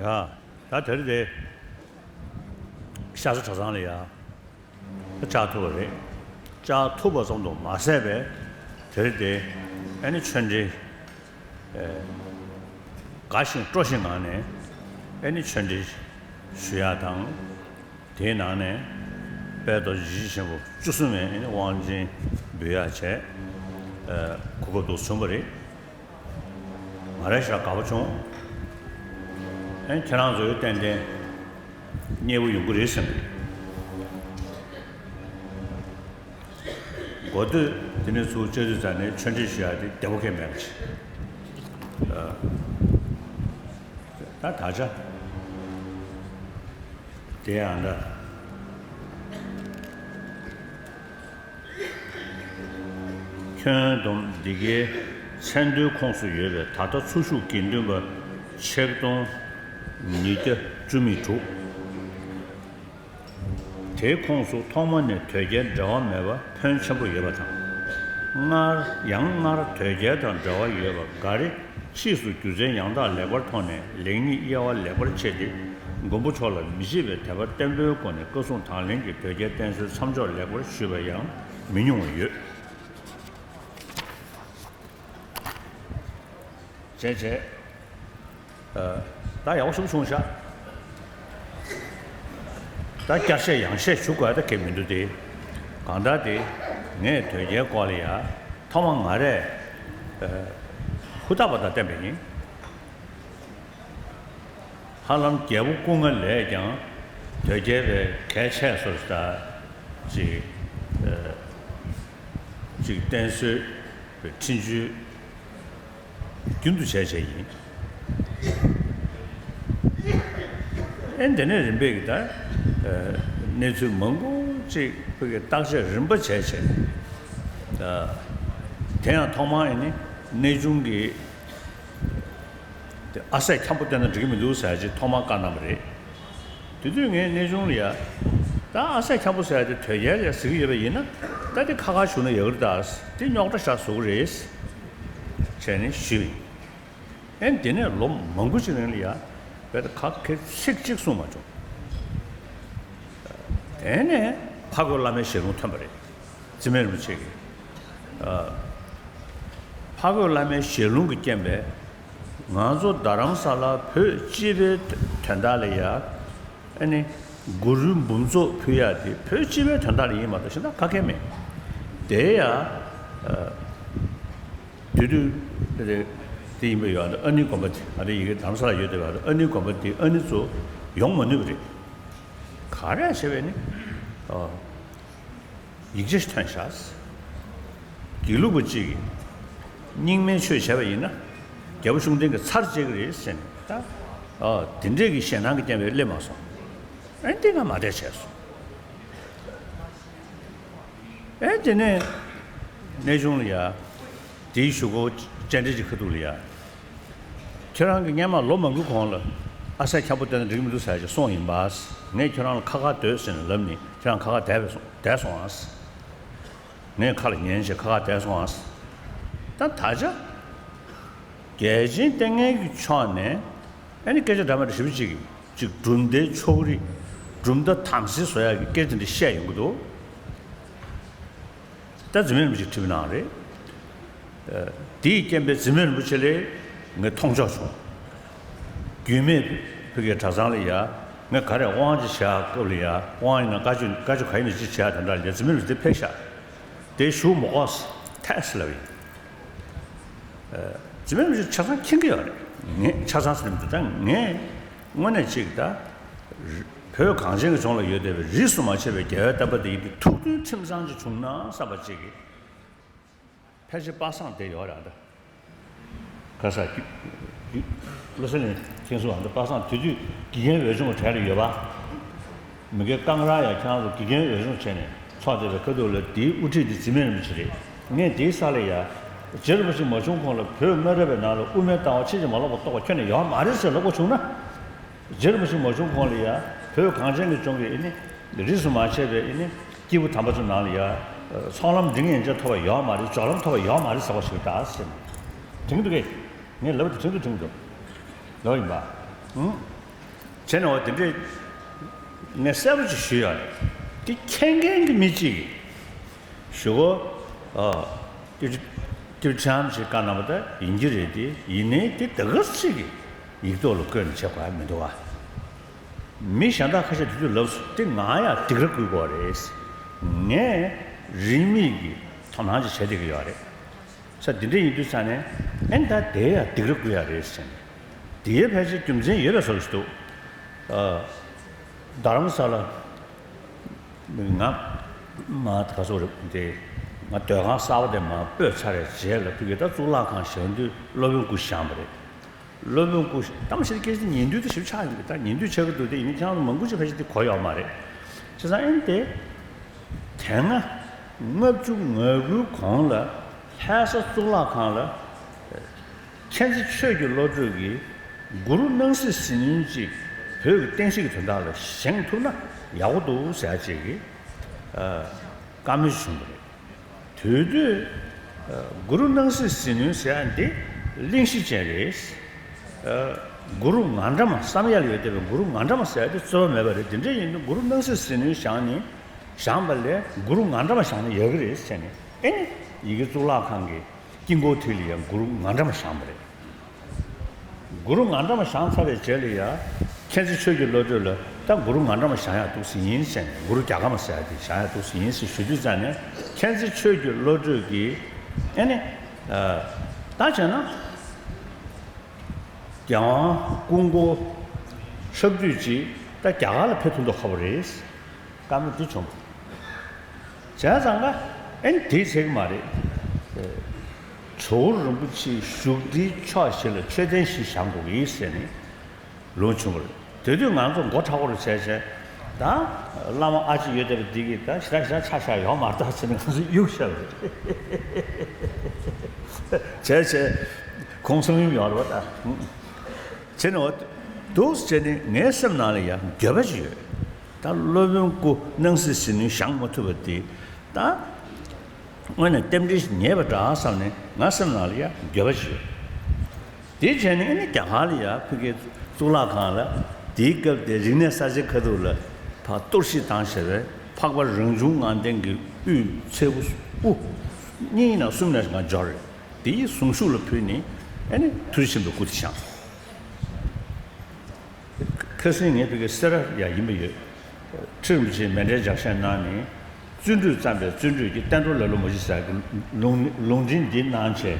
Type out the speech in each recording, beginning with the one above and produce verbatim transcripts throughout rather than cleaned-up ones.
ཡ། ད་དེ་རིང་དེ་ཤ་ཚ་གྲྭ་ཚང་ལ་ཡ་བཅར་ཐུབ་པ་རེད། བཅར་ཐུབ་པ་ཙམ་དུ་མ་ཟད་པའི་དེ་རིང་དེ་ཨ་ནི་ཆོས་འབྲེལ་དགའ་ཞིང་སྤྲོ་ཞིང་ངང་ནས་ཨ་ནི་ཆོས་འབྲེལ་ཞུ་ཡ་དང་། དེའི་ནང་ནས་དཔལ་རྡོ་རྗེ་འཆང་ཆེན་པོ་བཅུ་གསུམ་ཡས་དབང་ཆེན་འབུལ་ཡག་བྱས། ཨ། གོ་སྐབས་འདུག་བྱུང་བ་རེད། ང་རང་ཞེ་དྲག་དགའ་པོ་བྱུང་། ཨེ། ཁྱེད་རང་ཚོས་ཏན་ཏན་མཉེས་པོ་ཡོང་གི་རེད་བསམ་གི། འགོ་སྟོད་དེ་ནས་ཚུར་བཅར་དུས་ཙམ་ནས་ཆོས་འབྲེལ་ཞུ་ཡག་དེ་བདེ་པོ་གང་ཡང་མེད་པ་ཅིག། ཨ། ད་ད་ཆ་དེ་ཡང་འདྲ། ཁྱོན་བསྡོམས་འདི་གའི་མཚན་ཐོའི་ཁོངས་སུ་ཡོད་པའི་ད་ལྟ་འཚོ་བཞུགས་དགེ་འདུན་པ་ཆིག་སྟོང་ཉིས་བརྒྱ་བཅུ་མེད་དྲུག། དེའི་ཁོངས་སུ་ཐོག་མ་ནས་དོལ་རྒྱལ་འབྲེལ་བ་མེད་པ་ཕོན་ཆེན་པོ་ཡོད་པ་དང་། སྔར་ཡང་སྔར་དོལ་རྒྱལ་དང་འབྲེལ་བ་ཡོད་པ་འགའ་རེ་ཕྱིས་སུ་སྒྱུ་རྩལ་ཡང་དག་ལེགས་པར་མཐོང་ནས་ལེགས་ཉེས་དབྱེ་བ་ལེགས་པར་ཕྱེ་སྟེ། མགོན་པོ་མཆོག་ལ་མི་ཕྱེད་པའི་དད་པ་བརྟན་པོའི་སྒོ་ནས་བཀའ་སྲུང་དང་ལེན་གྱིས་དོལ་རྒྱལ་བསྟེན་གསོལ་མཚམས་འཇོག་ལེགས་པར་ཞུས་པ་ཡང་མི་ཉུང་བ་ཡོད། བྱས་བྱས། ཨ། ད་ཡག་པོ་ཞིག་བྱུང་ཤག། ད་བསྐྱར་བཤད་ཡང་བཤད་ཞུ་དགོས་ད་གལ་མི་འདུག་སྟེ། གང་ལྟར་དེ་ངས་དོལ་རྒྱལ་སྐོར་ལ་ཡ་ཐོག་མ་ང་རས། ཨ། ཧུར་ཐག་པ་དང་བསྟན་པ་ཡིན། ཧ་ལམ་རྒྱལ་པོ་སྐུ་ལྔ་ལས་ཀྱང་དོལ་རྒྱལ་བའི་གལ་ཆེ་སོ་ད་ཅིག། ཨ། ཅིག་བསྟེན་གསོལ་བའི་འཕྲིན་བཅོལ་རྒྱུན་དུ་བྱས་བྱས་ཡིན། ཨེ། འདི་ནས་རིམ་པས་ཀྱི་ད་གནས་ཚུལ་མང་པོ་ཅིག་བོད་ཀྱི་བརྟག་དཔྱད་རིམ་པ་བྱས་བྱས། ད་དེ་ཡང་ཐོག་མར་ཨེ་ནི་གནས་ཆུང་གི་དེ་ཨ་སྲས་འཁྱམ་པོ་བསྟེན་ན་འགྲིག་གི་མི་འདུག་ཟེར་ཅིག་ཐོག་མར་བཀའ་གནང་བ་རེད། དེ་དུས་ངས་གནས་ཆུང་ལ་ཡ། ད་ཨ་སྲས་འཁྱམ་པོ་ཟེར་ཡ་དེ་དོལ་རྒྱལ་ལ་ཡ་ཟེར་གྱི་ཡོད་པ་ཡིན་ན། ད་དེ་ཁ་ཁ་ཞུ་ན་ཡག་གི་རེད་ད། དེ་རྙོག་དྲ་ཞིག་བཟོ་གི་རེད། བྱས་ནས་ཞུས་པ་ཡིན། ཨེ། དེ་ནས་ལོ་མང་པོ་ཅིག་རིང་ལ་ཡ་བོད་དུ་ཁ་སྐད་ཚིག་གཅིག་གསུངས་མ་བྱུང་། དེ་ནས་ཕ་རྒོད་བླ་མའི་ཞལ་ལུང་ཐོན་པ་རེད། འཛིན་མེད་རིན་པོ་ཆེ་གིས། ཨ། ཕ་རྒོད་བླ་མའི་ཞལ་ལུང་གི་རྐྱེན་པས་ང་ཚོ་རྡ་རམ་ས་ལ་བོད་སྤྱི་པའི་དོན་དག་ལ་ཡ། ཨ་ནི་གུ་རུའི་འབུམ་ཚོགས་ཕུལ་ཡ་དེ་བོད་སྤྱི་པའི་དོན་དག་ལ་ཡིན་མ་གཏོགས་གཞན་དག་ག་གེ་མེད། དེ་ཡ། ཨ། དེ་དུས་དེ་དེ་ཡིན་པ་ཡོད། ཨ་ནི་ཨ་ནི་དགོན་པ་དེ་ཨ་རི་ཡི་གེ་རྡ་རམ་ས་ལ་ཡོད་དེ་བ། ཨ་ནི་དགོན་པ་དེ་ཨ་ནི་ཚོ་ཡོང་མ་ནུས་པ་རེད། ག་རེ་བྱས་པས་ནི། ཨ། ཡིག་ཆ་ཞིག་ཐོན་ཤག། དགེ་ལུགས་པ་གཅིག་གིས་རྙིང་མའི་ཆོས་བྱས་པ་ཡིན་ན་རྒྱལ་པོ་ཤུགས་ལྡན་གྱིས་ཚར་བཅད་ཀྱི་རེད་ཟེར་ནས། ད། ཨ། དེ་འདྲས་ཀྱི་ཞེད་སྣང་གི་རྐྱེན་པས་སླེབས་མ་སོང་། ཨ་ནི་དེ་ང་མ་བསྡད་བྱས་སོང་། ཨེ། དེ་ནས་གནས་ཆུང་ལ་ཡ། དེའི་གཞུག་གུ་བཅར་འདྲི་གྱི་ཁ་ཐུག་ལ་ཡ། ཁྱེད་རང་གིས་སྔན་མ་ལོ་མང་པོའི་གོང་ལ་ཨ་སྲས་འཁྱམ་པོ་བསྟེན་ན་འགྲིག་མི་འདུག་ཟེར་ཅིག་གསུངས་ཡིན་པ། ངས་ཁྱེད་རང་ལ་ཁ་ཁ་སྡོད་ཟེར་ནས་ལབ་ནས་ཁྱེད་རང་ཁ་ཁ་བསྡད་པས་སོང་། བསྡད་སོང་ཨ། ངས་ཁ་ལ་ཉན་བྱས་ཁ་ཁ་བསྡད་སོང་ཨ། ད་ད་ཆ་རྒྱལ་ཆེན་ལྟས་ངན་གྱི་ཕྱོགས་ནས་ཨ་ནི་སྐད་ཆ་འདྲ་མི་འདྲ་ཞེ་པོ་ཅིག་གིས། གཅིག་གྲུབ་མཐའི་ཕྱོགས་རིས། གྲུབ་མཐའ་དམ་སྲི་བཟོ་ཡག་གི་སྐད་ཆ་འདི་བཤད་ཡོང་གི་འདུག། ད་འཛིན་མེད་རིན་པོ་ཆེས་དྲིས་པ་གནང་རེད། ཨ། དེའི་རྐྱེན་པས་འཛིན་མེད་རིན་པོ་ཆེ་ལ་ངས་མཐོང་ཆོག་བྱུང་། རྒྱུད་སྨད་བོད་ཀྱི་གྲྭ་ཚང་ལ་ཡ། ངས་ག་རེ་དབང་ཅིག་བྱེད་ཡག་སྐབས་ལ་ཡ། དབང་ཡིན་ན་བཀའ་ཆོས། བཀའ་ཆོས་ག་ཡིན་ན་ཅིག་བྱེད་ཡག་དེ་འདྲ་ལ་ཡ་འཛིན་མེད་རིན་པོ་ཆེ་དེ་ཕེབས་ཤག། དེ་ཞུ་མི་དགོས་ཐལ་ཟེར་ལབ་ཡིན། ཨ། འཛིན་མེད་རིན་པོ་ཆེ་ཆ་ཚང་མཁྱེན་གྱི་ཡོད་རེད། ངས་ཆ་ཚང་ཟེར་ནས་མི་འདུག། ད་ངས་དངོས་གནས་ཅིག་ད་བོད་གངས་ཅན་གྱི་ལྗོངས་ལ་ཡོད་བསྡད་པའི་རིས་སུ་མ་ཆད་པའི་རྒྱལ་བའི་བསྟན་པ་འདི་ཡིན་དུས་ཐུགས་མཐུན་ཁྲིམས་གཙང་ཅིག་བྱུང་ན་བསམ་པ་ཅིག་གིས། ཕལ་ཆེར་པ་སངས་བསྡད་ཡོད་རེད་ད། ག་ས་རྒྱུ། རྒྱུ། བློ་གསལ་གླིང་མཁན་ཟུར་པ་འདི་པ་སངས་དེ་དུས་དགེ་རྒན་འོས་སྦྱོང་གྲས་ལ་ཡོད་པ། མི་འགའ་ཀང་ར་ཡ་ཁྱེད་རང་ཚོ་དགེ་རྒན་འོས་སྦྱོང་བྱས་ནས་ཚོགས་བསྡད་པའི་ཁ་ཐུག་ལ་དེའི་དབུ་ཁྲིད་དེ་འཛིན་མེད་རིན་པོ་ཆེ་རེད། ངས་དེའི་ས་ལ་ཡ། རྗེ་རིན་པོ་ཆེ་མ་བྱུང་གོང་ལ་བོད་སྨན་རབས་པའི་ནང་ལ་དབུ་མའི་ལྟ་བ་ཕྱིན་ཅི་མ་ལོག་པ་རྟོགས་པ་ཁྱོན་ནས་ཡོད་མ་རེད་ཟེར་ལབ་དགོས་བྱུང་ན། རྗེ་རིན་པོ་ཆེ་མ་བྱུང་གོང་ལ་ཡ། བོད་གངས་ཅན་གྱི་ལྗོངས་ཀྱི་ཨེ་ནི། རིས་སུ་མ་ཆད་པའི་ཨེ་ནི། སྐྱེས་བུ་དམ་པ་ཚོའི་ནང་ལ་ཡ། ཚོགས་ལམ་འབྲིང་ཡན་ཆད་ཐོབ་པ་ཡོད་མ་རེད། སྦྱོར་ལམ་ཐོབ་པ་ཡོད་མ་རེད་ཟེར་བ་ཞིག་རེད་ད་ཟེར། དྲན་གྱི་འདུག་གས། ངས་ལབ་པ་དེ་དྲན་དུ་དྲན་གྱི་འདུག། ལོ་ཡིན་པ། ཨང་། དེ་ནས་འོ་དེ་འདྲས་ངས་གསལ་པོ་ཅིག་ཞུས་ཡོད་རེད། དེ་མཁྱེན་མཁན་གྱི་མི་གཅིག་གིས་ཞུ་གོ། ཨ། ཏི་ཏི་ཁྲམ་ཞིག་བཀའ་གནང་བ་ད་ཡིན་གྱི་རེད། དེ་ཡིན་ནའི་དེ་ད་ག་ཅིག་གིས་ཡིག་ཐོག་ལ་བཀོད་ནས་བྱེད་དགོས་ཡ་མི་འདུག་ཨ། མི་གཞན་དག་ཁ་ཤས་དེ་དུས་ལབ་སོང་། དེ་ང་ཡང་སྡིགས་ར་བསྐུལ་དགོས་རེད། ངས་རིན་མེད་ཀྱི་དོ་སྣང་ཅིག་བྱས་བསྡད་ཀྱི་ཡོད་རེད། ས་འདི་འདྲ་ཡིན་དུས་ཙང་ནས་ཨེ་ད་དེ་ཡང་སྡིགས་ར་བསྐུལ་ཡ་རེད་ཟེར་ནས། དེའི་ཕལ་ཆེར་རྒྱུ་མཚན་ཡོད་པའི་བཟོ་ཞིག་འདུག། ཨ། རྡ་རམ་ས་ལ་ང་མ་ག་ཚོད་རེད་དེ། ང་སྡོད་ཁང་གསར་པ་དེ་མ་སྤོས་ཚར་བའི་རྗེས་ལ་ཕ་གི་ད་གཙུག་ལག་ཁང་བཞེངས་དུས་སློབ་དཔོན་སྐུ་བཞེངས་པ་རེད། སློབ་དཔོན་སྐུ་གཏམ་བཤད་སྐད་ཆ་ཉན་དུས་ད་ཞིབ་ཆགས་ཡོང་གི། ད་ཉན་དུས་ཆགས་ཀྱི་འདུག་སྟེ། ཡིན་ན་ཁྱེད་རང་ཚོ་མང་པོ་ཅིག་ཕལ་ཆེར་དེ་གོ་ཡོད་མ་རེད། བྱས་ཙང་ཨེ་དེ་དེ་སྔ་ལྔ་བཅུ་ང་དགུའི་གོང་ལ་ལྷ་ས་གཙུག་ལག་ཁང་ལ་མཁྱེན་བརྩེ་ཆོས་ཀྱི་བློ་གྲོས་ཀྱིས་གུ་རུ་སྣང་སྲིད་ཟིལ་གནོན་ཅིག་བོད་ཀྱི་བསྟན་སྲིད་ཀྱི་དོན་དག་ལ་བཞེངས་ཐུབ་ན་ཡག་པོ་འདུག་ཟེར་ཡ་ཅིག་གི་ཨ་བཀའ་མོལ་བྱུང་བ་རེད། དེ་དུས་ཨ་གུ་རུ་སྣང་སྲིད་ཟིལ་གནོན་ཟེར་ཡ་འདི་གླེང་གཞི་ཅན་རེད། ཨ་གུ་རུ་ང་འདྲ་མ་བསམ་ཡས་ལ་ཡོད་བསྡད་པའི་གུ་རུ་ང་འདྲ་མ་ཟེར་ཡ་དེ་རྩོད་པ་མེད་པ་རེད། དེ་འདྲ་ཡིན་དུས་གུ་རུ་སྣང་སྲིད་ཟིལ་གནོན་བཞེངས་ནས་བཞེངས་པ་ལས་གུ་རུ་ང་འདྲ་མ་བཞེངས་ན་ཡག་གི་རེད་ཟེར་ནས། ཨེ་ནི་ཡི་གེ་གཙུག་ལག་ཁང་གི་དཀྱིལ་འཁོར་དེ་ལ་ཡང་གུ་རུ་ང་འདྲ་མ་བཞེངས་པ་རེད། གུ་རུ་ང་འདྲ་མ་བཞེངས་ཚར་བའི་རྗེས་ལ་ཡང་མཁྱེན་བརྩེ་ཆོས་ཀྱི་བློ་གྲོས་ལ་ད་གུ་རུ་ང་འདྲ་མ་བཞེངས་ཡག་འདུག་སེ་ཡིན་ཟེར་ནས། གུ་རུ་རྒྱ་གར་མ་ཟེར་ཡག་དེ་བཞེངས་ཡག་འདུག་སེ་ཡིན་ཟེར་ཞུ་དུས་ཙང་ནས། མཁྱེན་བརྩེ་ཆོས་ཀྱི་བློ་གྲོས་ཀྱིས་ཨེ་ནི་ཨ་ད་བྱས་ན་རྒྱལ་དབང་སྐུ་འཁོར་འཁྲབ་དུས་ཅིག་ད་རྒྱ་གར་ལ་ཕེབས་ཐུབ་མདོག་ཁ་པོ་རེད། བཀའ་མོལ་འདི་བྱུང་། བྱས་ཙང་ཀ་ཨེ་ནི་དེས་ཚད་ཀྱི་མ་རེད། ཇོ་བོ་རིན་པོ་ཆེའི་བཞུགས་ཁྲིའི་ཕྱོགས་བཞི་ལ་མཆོད་རྟེན་བཞི་བཞེངས་དགོས་ཀྱི་ཟེར་ནས་ལུང་བྱུང་བ་རེད། དེ་དུས་ང་ཚོ་མགོ་མཁྲེགས་པོ་རུ་བྱས་བྱས། ད་བླ་མ་ཨ་ཅེ་ཡོད་བསྡད་པ་འདི་གིས་ད་ཞེ་དྲག་ཞེ་དྲག་ཆ་བཞག་ཡོད་མ་རེད་ད་ཟེར་ནས་ང་ཚོ་གཡུག་བཞག་པ་རེད། བྱས་བྱས་ཁོང་གསང་ཡུམ་ཡོང་རེད་པ་ད། བྱས་ནས་འོ་འདུག་བྱས་ནས་ངའི་སེམས་ནང་ལ་ཡང་འགྱོད་པ་ཅིག་ཡོད། ད་སློབ་དཔོན་སྐུ་སྣང་སྲིད་ཟིལ་གནོན་བཞེངས་མ་ཐུབ་པ་དེ་ད་དངོས་གནས་རྟེན་འབྲེལ་ཞིག་ཉེས་པ་འདྲ་བསམ་ནས་ང་སེམས་ནང་ལ་ཡང་འགྱོད་པ་ཞིག་ཡོད། དེ་བྱས་ནས་ཨ་ནི་རྒྱ་གར་ལ་ཡང་ཕ་གིའི་གཙུག་ལག་ཁང་ལ་དེའི་སྐབས་དེ་རིག་གནས་གསར་བརྗེའི་ཁ་ཐུག་ལ་ཕར་གཏོར་བཤིག་བཏང་བྱས་པའི་འཕགས་པ་རང་བྱུང་ངང་ལྡན་གྱི་དབུའི་ཚལ་དབུ་གཉིས་ནང་གསུམ་ནང་ང་འབྱོར་རེད། དེའི་གཟུངས་གཞུག་ལ་ཕུལ་ནས་ཨ་ནི་ཐུགས་རྗེ་ཆེན་པོའི་སྐུ་དེ་བཞེངས། ཁ་སང་ངས་ཕ་གི་སེ་ར་ཡ་ཡིན་པ་ཡོད། ཁྲི་རིན་པོ་ཆེས་མཎྜལ་ལྗགས་བཤད་གནང་ནས། བརྩོན་འགྲུས་བརྩམས་པས་བརྩོན་འགྲུས་ཀྱིས། བསྟན་འགྲོར་ལེ་ལོ་མ་བྱེད་ཟེར་གྱི་ལུང་ལུང་འདྲེན་འདི་གནང་བྱས།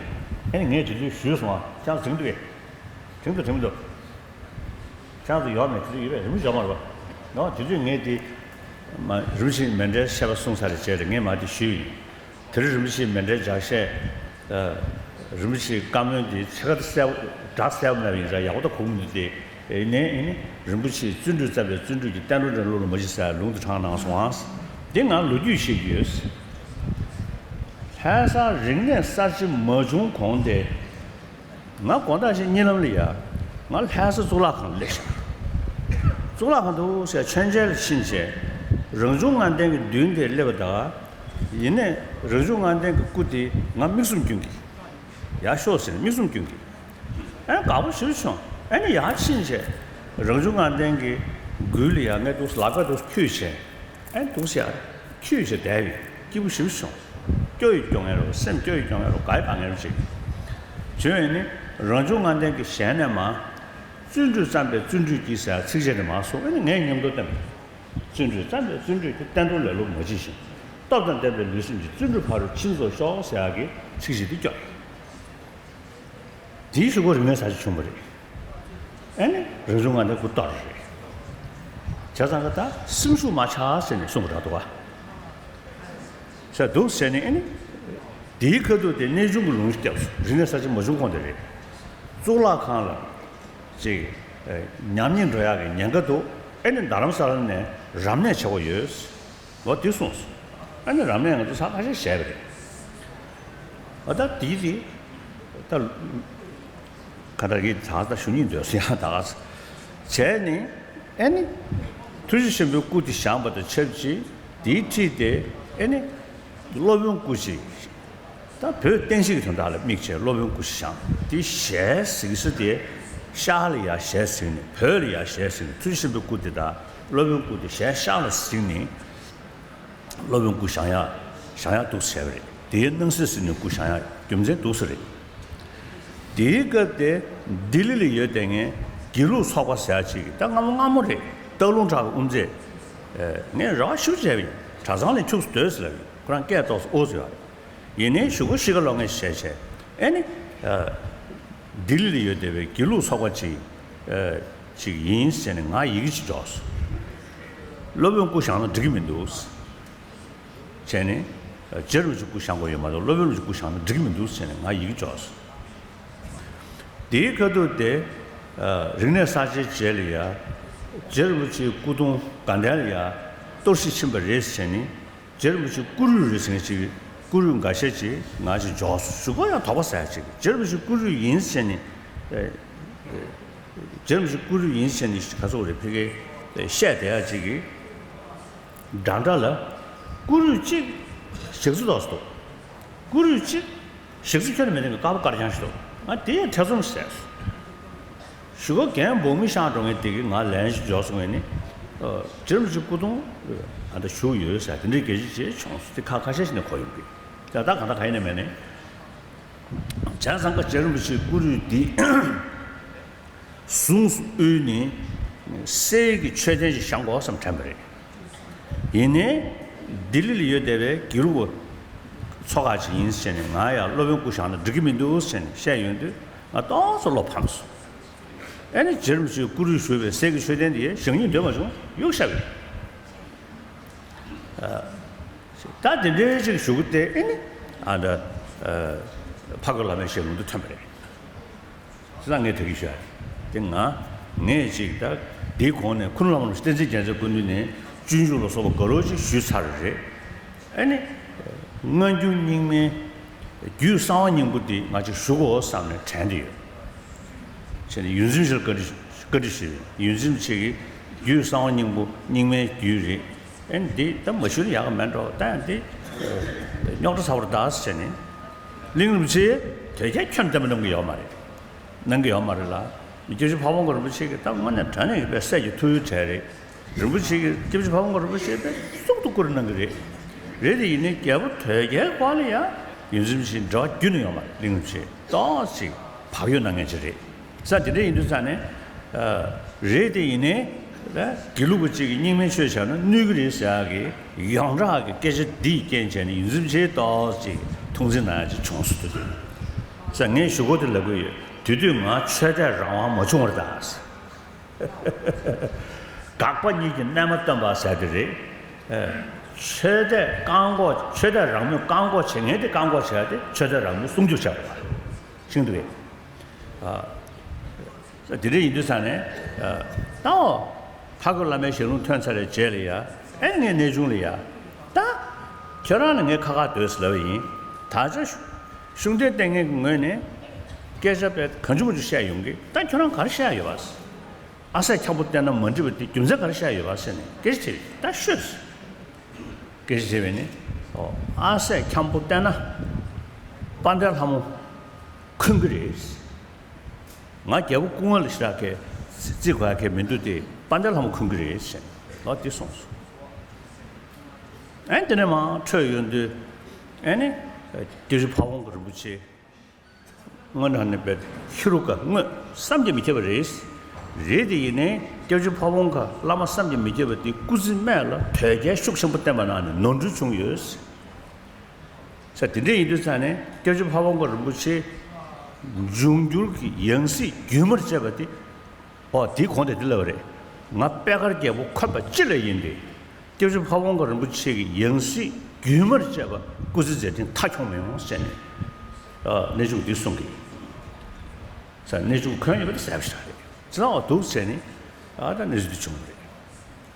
ཨེ་ནི་ངས་དེ་དུས་ཞུས་སོང་ཨ། ཁྱེད་ཚོ་དྲན་འདུག་གས། དྲན་འདུག་དྲན་མི་འདུག་ཁྱེད་ཚོ་ཡོད་མེད་དེ་དུས་ཡོད་པས། རིན་པོ་ཆེ་ཡོད་མ་རེད་པ། ནོ། དེ་དུས་ངས་དེ་མ་རིན་པོ་ཆེས་མཎྜལ་བཤད་པ་གསུངས་ཚར་བའི་རྗེས་ལ་ངས་མར་དེ་ཞུས་ཡིན། དེ་རིང་རིན་པོ་ཆེའི་མཎྜལ་ལྗགས་བཤད། ཨ། རིན་པོ་ཆེའི་བཀའ་མོལ་འདི་ཕྱེད་ཀ་གསལ་པོ་སྒྲ་གསལ་པོ་མེད་པ་ཡིན་ཙང་ཡག་པོ་ད་གོ་གི་མི་འདུག་སྟེ། ཨེ་ནས་ཨེ་ནི་རིན་པོ་ཆེས་བརྩོན་འགྲུས་བརྩམས་པས་བརྩོན་འགྲུས་ཀྱིས། བསྟན་འགྲོ་འདྲེན་བློ་ལ་མ་བྱེད་ཟེར་ལུང་དུ་དྲངས་གནང་སོང་ཨ། འདི་ང་ལོ་རྒྱུས་ཤིག་ཡོད། ལྷ་ས་རིག་གནས་གསར་བརྗེ་མ་བྱུང་གོང་དེ། ང་དགོང་དག་ཅིག་གཉིད་ལམ་ལ་ཡ། ང་ལྷ་ས་གཙུག་ལག་ཁང་སླེབས་ཤག་གཙུག་ལག་ཁང་དུ་ཟེར་མཆོད་མཇལ་ལ་ཕྱིན་བྱས། རང་བྱུང་ངང་ལྡན་གྱི་མདུན་དེར་སླེབས་པ་དང་། ཡིན་ནའི་རང་བྱུང་ངང་ལྡན་གྱི་སྐུ་དེ་ང་མིག་ཟུམ་སྐྱོན་གྱི། ཡར་ཤོག་ཟེར་ནས་མིག་ཟུམ་སྐྱོན་གྱི། ཨེ་དགའ་པོ་ཞེ་པོ་བྱུང་། ཨེ་ནི་ཡར་ཕྱིན་བྱས། རང་བྱུང་ངང་ལྡན་གྱི་མགུལ་ལ་ཡ་ངས་འདུག་ལག་པ་འདུག་འཁྱུད་བྱས། ཨེ་འདུག་ཟེར་ཡ། འཁྱུད་བྱས་བསྡད་པས་སྐྱིད་པོ་ཞེ་པོ་བྱུང་། སྐྱོ་ཡི་སྐྱོ་ངེས་རོ། སེམས་སྐྱོ་ཡི་སྐྱོ་ངེས་རོ། དགའ་ཡི་དགའ་ངེས་རོ་ཅིག་བྱུང་། ཡིན་ནི་རང་བྱུང་ངང་ལྡན་གྱི་ཞལ་ནས་མར། བརྩོན་འགྲུས་བརྩམས་པས་བརྩོན་འགྲུས་ཀྱིས་ཟེར་ཚིགས་བཅད་དེ་མར་གསུངས། ཨེ་ནི་ངས་ཉམས་རྟོགས་བསྟན་པ། བརྩོན་འགྲུས་བརྩམས་པས་བརྩོན་འགྲུས་ཀྱིས། བསྟན་འགྲོར་ལེ་ལོ་མ་བྱེད་ཅིང་། སྟོབས་དང་ལྡན་པའི་ལུས་སེམས་ཀྱི། བརྩོན་འགྲུས་ཕ་རོལ་ཕྱིན་རྫོགས་ཤོག་ཟེར་ཡག་གི་ཚིགས་བཅད་འདི་སྐྱོར། དེའི་གཞུག་གུ་རིག་གནས་གསར་བརྗེ་བྱུང་བ་རེད། ཨེ་ནི་རང་བྱུང་ངང་ལྡན་སྐུ་གཏོར་རེད། བྱས་ཙང་ཀ་ད་སེམས་ཤུགས་མ་ཆག་ཟེར་ནས་གསུངས་པ་འདྲ་འདུག་ག་ཟེར་འདུག་ཟེར་ནས། ཨེ་ནི་དེའི་ཁ་ཐུག་དེ་གནས་ཆུང་གི་ལུང་ཞིག་བརྒྱབ་སོང་། རིག་གནས་གསར་བརྗེ་མ་བྱུང་གོང་དེ་རེད། གཙུག་ལག་ཁང་ལ་ཅིག་ཨེ་ཉམས་ཉེས་འགྲོ་ཡག་གི་ཉེན་ཁ་འདུག་ཨེ་ནི་རྡ་རམ་ས་ལ་ནས་རབ་གནས་བྱེད་དགོས་ཡོད། འོ་དེ་གསུངས་སོང་། ཨ་ནི་རབ་གནས་ང་ཚོ་ཚར་ཁ་ཤས་བྱས་པ་རེད། ཨ་ད་དེ་དེ་ད་ག་ད་གི་ད་ད་ཞུ་སྙིང་འདོད་སོང་ཡང་ད་ག་བྱས་ནས། ཨེ་ནི་ཐུགས་རྗེ་ཆེན་པོའི་སྐུ་དེ་བཞེངས་པ་དང་ཆབས་ཅིག་དེའི་འཁྲིས་དེ་ཨེ་ནི་སློབ་དཔོན་སྐུ་ཞིག་ད་བོད་བསྟན་སྲིད་ཀྱི་དོན་དག་ལ་དམིགས་བྱས་སློབ་དཔོན་སྐུ་ཞིག་བཞེངས། དེའི་ཞལ་གཟིགས་ས་དེ་ ཤར་ལ་ཡར་ཞལ་གཟིགས་ནས། བོད་ལ་ཡར་ཞལ་གཟིགས་ནས། ཐུགས་རྗེ་ཆེན་པོའི་སྐུ་དེ་དང་སློབ་དཔོན་སྐུ་དེ་ཞལ་ཤར་ལ་གཟིགས་ནས། སློབ་དཔོན་སྐུ་བཞེངས་ཡག་བཞེངས་ཡག་འདུག་སེ་བྱས་པ་རེད། དེའི་སྣང་སྲིད་ཟེར་ནས་སྐུ་བཞེངས་ཡག་རྒྱུ་མཚན་འདུག་སེ་རེད། དེའི་སྐབས་དེ་ལྡི་ལི་ལ་ཡོད་བསྡད་མཁན་དགེ་ལུགས་ཚོགས་པ་ཟེར་ཡག་ཅིག་གིས། ད་སྔ་མོ་སྔ་མོ་རེད། སྟག་ལུང་བྲག་གི་དབུ་མཛད། ངས་རེ་བ་ཞུ་བྱས་པ་ཡིན། གྲྭ་ཚང་ལ་ཁྱུགས་སུ་སྡོད་ཟེར་ལབ་ཡིན། ཁོ་རང་སྐད་ཏོག་ཙམ་ཨོ་ཟེར་བ་རེད། ཡིན་ནའི་གཞུག་གུ་གཤིས་ཀ་ལོག་མཁན་ཞིག་བྱས་བྱས། ཨེ་ནི། ལྡི་ལི་ལ་ཡོད་བསྡད་པའི་དགེ་ལུགས་ཚོགས་པ་ཅིག་ཅིག་ཡིན་ཟེར་ནས་ང་ཡི་གེ་ཅིག་འབྱོར་སོང་། སློབ་དཔོན་སྐུ་བཞེངས་ན་འགྲིག་གི་མི་འདུག་ཟེར་ནས། རྗེ་རིན་པོ་ཆེ་སྐུ་བཞེངས་དགོས་ཡོད་མ་གཏོགས། སློབ་དཔོན་སྐུ་བཞེངས་ན་འགྲིག་གི་མི་འདུག་ཟེར་ནས་ང་ཡི་གེ་འབྱོར་སོང་། དེའི་ཁ་ཐུག་དེ། རིག་གནས་གསར་བརྗེའི་རྗེས་ལ་ཡ། རྗེ་རིན་པོ་ཆེའི་སྐུ་གདུང་དགའ་ལྡན་ལ་ཡ་གཏོར་བཤིག་ཕྱིན་པ་རེད་ཟེར་ནས། རྗེ་རིན་པོ་ཆེ་སྐུ་རུས་རེད་ཟེར་མཁན་ཅིག་སྐུ་རུས་འགའ་ཤས་ཅིག་ང་ཅིག་འབྱོར་སོང་། གཞུག་གུ་ཡང་དོགས་པ་ཟ་ཡག་ཅིག་རྗེ་རིན་པོ་ཆེ་སྐུ་རུས་ཡིན་ཟེར་ནས། ཨེ། རྗེ་རིན་པོ་ཆེ་སྐུ་རུས་ཡིན་ཟེར་ནས་ག་ཚོད་རེད། ཕ་གིར་བཤད་བསྡད་ཡག་ཅིག་གི་འདྲ་འདྲ་ལ། སྐུ་རུས་གཅིག་ཞག་རྩི་ཏོག་ཙམ་འདུག་སྐུ་རུས་གཅིག་ཞག་རྩི་ཁྱོན་ནས་མེད་མཁན་གྱི་དཀར་པོ་དཀར་རྐྱང་ཞིག་འདུག་ང་དེ་ཡང་ཐེ་ཚོམ་ཟ་སོང་། གཞུག་གུ་རྒན་འབངས་མི་ཤང་འགྲོ་མཁན་དེ་གིས་ང་ལན་ཞིག་འབྱོར་སོང་བས་ནི། ཨ། རྗེ་རིན་པོ་ཆེ་སྐུ་གདུང་ཨ་ད་བཞུགས་ཡོད་ཟེར། དེ་འདྲའི་སྐད་ཆ་ཅིག་བྱུང་སོང་། དེ་ཁ་ཁ་ཤས་ཤིག་ནས་གོ་ཡོང་གི། ད་ད་གང་ལྟར་གང་ཡིན་ནའི་མིན་ནའི། བྱས་ཙང་ཀ་རྗེ་རིན་པོ་ཆེའི་སྐུ་རུས་འདི་གཟུངས་སུ་དབུལ་ནས་གསེར་གྱི་མཆོད་རྟེན་ཞིག་བཞེངས་དགོས་བསམ་དྲན་པ་རེད། ཡིན་ནའི་ལྡི་ལི་ལ་ཡོད་བསྡད་པའི་དགེ་ལུགས་པ་ཚོ་ཁག་ཅིག་ཡིན་ཟེར་ནས། ང་ཡང་སློབ་དཔོན་སྐུ་བཞེངས་ན་འགྲིག་གི་མི་འདུག་ཟེར་ནས་བཤད་ཡོང་དུས། ང་ཏོག་ཙམ་བློ་ཕམ་སོང་། ཨེ་ནི་རྗེ་རིན་པོ་ཆེའི་སྐུ་རུས་བཞུགས་པའི་གསེར་གྱི་མཆོད་རྟེན་དེ་བཞེངས་སྙིང་འདོད་མ་བྱུང་། གཡུག་བཞག་པ་ཡིན། ཨ། ད་དེ་འདྲའི་ཅིག་གཞུག་གུ་དེ་ཨེ་ནི། ཨ། ད། ཨ། འཕགས་སྐོར་བླ་མའི་ཞལ་ལུང་དུ་ཐོན་པ་རེད། ཅི་ལ་ངས་དེ་གི་ཞུ་ཡ་དེ། ང་ངས་ཅིག་ད་དེའི་གོང་ནས་ཁུ་ནུ་བླ་མ་བསྟན་འཛིན་རྒྱལ་མཚན་སྐུ་མདུན་ནས་སྤྱོད་འཇུག་ལ་སོགས་པ་ག་ལོ་ཅིག་ཞུས་ཚར་རེད། ཨེ་ནི། སྔ་འགྱུར་རྙིང་མའི་རྒྱུད་གསང་བ་སྙིང་པོ་འདི་ང་ཅིག་ཞུ་དགོས་བསམ་ནས་དྲན་བསྡད་ཡོད། བྱས་ནས་ཡོངས་འཛིན་ཆེ་ལ་བཀའ་འདྲི་བཀའ་འདྲི་ཞུས་པས། ཡོངས་འཛིན་ཆེ་གིས་རྒྱུད་གསང་བ་སྙིང་པོ་རྙིང་མའི་རྒྱུད་རེད། ཨེ་ནི་འདི་ད་མ་ཞུས་ན་ཡག་གི་མེད་འགྲོ། ད་ཡང་འདི་རྙོག་དྲ་ཚ་བོར་གདའ་ཟེར་བྱས་ནས། གླིང་རིན་པོ་ཆེས་དོལ་རྒྱལ་ཁྱོན་བསྟན་པ་གནང་གི་ཡོད་མ་རེད། གནང་གི་ཡོད་མ་རེད་ལ། སྐྱབས་རྗེ་ཕ་བོང་ཁ་རིན་པོ་ཆེ་གིས་ད་དངོས་གནས་དྲང་གནས་ཀྱི་དཔེ་སྲས་ཀྱི་ཐུགས་ཡོད་གྲས་རེད། རིན་པོ་ཆེ་གིས། སྐྱབས་རྗེ་ཕ་བོང་ཁ་རིན་པོ་ཆེ་དཔེ་གཙུག་ཏུ་བཀུར་གནང་གི་རེད། རེད་དེ་ཡིན་ནའི་རྒྱལ་པོ་དོལ་རྒྱལ་སྐོར་ལ་ཡང་ཡོངས་འཛིན་ཆེ་འབྲེལ་བ་རྒྱུན་ནས་ཡོད་མ་རེད། གླིང་རིན་པོ་ཆེ་ཏོག་ཙམ་བག་ཡོད་གནང་མཁན་ཅིག་རེད། ས་དེ་འདྲ་ཡིན་དུས་ཙང་ནས། ཨ། རེད་དེ་ཡིན་ནའི་དགེ་ལུགས་པ་གཅིག་གིས་རྙིང་མའི་ཆོས་བྱས་ན་གནོད་ཀྱི་རེད་ཟེར་ཡག་གི་ཡོངས་གྲགས་ཀྱི་སྐད་ཆ་འདིས་རྐྱེན་བྱས་ནས་ཡོངས་འཛིན་ཆེ་ཏོག་ཙམ་ཐུགས་འཛིན་གནང་ཡག་ཅིག་བྱུང་སོང་། དེ་དུས་ས་ངས་ཞུ་སྒོ་དེ་ལབ་གི་ཡོད། དེ་དུས་ང་ཆོས་དད་རང་དབང་མ་བྱུང་བར་གདའ། དགག་པ་གཉིས་ཀྱི་གནས་མ་སྟོན་པ་ཟེར་དེ་རེད། ཨ། ཆོས་དད་བཀག་འགོག་ཆོས་དད་རང་མོས་བཀག་འགོག་བྱེད་མཁན་དེ་བཀག་འགོག་བྱས་ཏེ་ཆོས་དད་རང་མོས་སྲུང་སྐྱོབ་བྱས་པ་ཤེས་འདུག་གས། ཨ། དེ་འདྲ་ཡིན་དུས་ཙང་ནས། ཨ། ད་འོ། འཕགས་སྐོར་བླ་མའི་ཞལ་ལུང་ཐོན་ཚར་བའི་རྗེས་ལ་ཡ། ཨེ་ངས་གནས་ཆུང་ལ་ཡ། ད་ཁྱོད་རང་ལ་ངས་ཁ་ཁ་སྡོད་ཟེར་ལབ་པ་ཡིན། ད་ཆ་ཤུགས་ལྡན་ལྟས་ངན་གྱི་ངོས་ནས་སྐད་ཆ་དཔེ་གང་བྱུང་མང་བྱུང་བཤད་ཡོང་གི། ད་ཁྱོད་རང་ག་རེ་བཤད་ཡོད་པ། ཨ་སྲས་འཁྱམ་པོ་བསྟེན་ན་མ་འགྲིག་པ་དེ་རྒྱུ་མཚན་ག་རེ་བཤད་ཡོད་པ་ཟེར་ནས་སྐད་ཆ་དྲིས། ད་ཤོད། སྐད་ཆ་དྲིས་པས་ནི། ཨོ། ཨ་སྲས་འཁྱམ་པོ་བསྟེན་ན་དཔལ་ལྡན་ལྷ་མོ་འཁོན་གྱི་རེད། ང་རྒྱལ་པོ་སྐུ་ངོ་ལ་ཞེ་དྲག་གི་བརྩི་དགོས་ཡ་གི་མི་འདུག་སྟེ། དཔལ་ལྡན་ལྷ་མོ་འཁོན་གྱི་རེད་ཟེར་ནས་ལོ་འདི་གསུངས་སོང་། ཨེ་དེ་ནས་མར་འཕྲོས་ཡོང་དུས། ཨེ་ནི། སྐྱབས་རྗེ་ཕ་བོང་ཁ་རིན་པོ་ཆེ། དངོས་གནས་ནས་པའི་ཤི་རུ་ཀ་དངོས་བསམ་གྱིས་མི་ཁྱབ་པ་རེད། རེད་དེ་ཡིན་ནའི་སྐྱབས་རྗེ་ཕ་བོང་ཁ་བླ་མ་བསམ་གྱིས་མི་ཁྱབ་པ་དེ་སྐུ་ཚེ་སྨད་ལ་དོལ་རྒྱལ་ཤུགས་ཆེན་པོ་བསྟེན་པ་གནང་ནས་ནོར་འཁྲུལ་བྱུང་ཡོད། ས་དེ་འདྲ་ཡིན་དུས་ཙང་ནས་སྐྱབས་རྗེ་ཕ་བོང་ཁ་རིན་པོ་ཆེ་འབྱུང་འགྱུར་གྱི་ཡང་སྲིད་རྒྱུན་མར་བཅད་པ་དེ། ཨོ། དེའི་གོང་དེ་འདི་ལབ་པ་རེད། ང་པད་དཀར་རྒྱལ་པོ་འཁོན་པ་ཅི་ལ་ཡིན་ཏེ། སྐྱབས་རྗེ་ཕ་བོང་ཁ་རིན་པོ་ཆེ་གི་ཡང་སྲིད་རྒྱུན་མར་བཅད་པ་སྐུ་ཚེ་མཛད་འཕྲིན་མཐའ་འཁྱོངས་མི་ཡོང་ཟེར་ནས། ཨ། གནས་ཆུང་འདི་གསུང་གི། ས་གནས་ཆུང་འཁོན་ཡོད་པ་དེ་ཟེར་བ་ཞིག་རེད། ཅི་ལ་འོ་འདུག་ཟེར་ནས། ཨ། ད་གནས་ཚུལ་འདི་བྱུང་བ་རེད།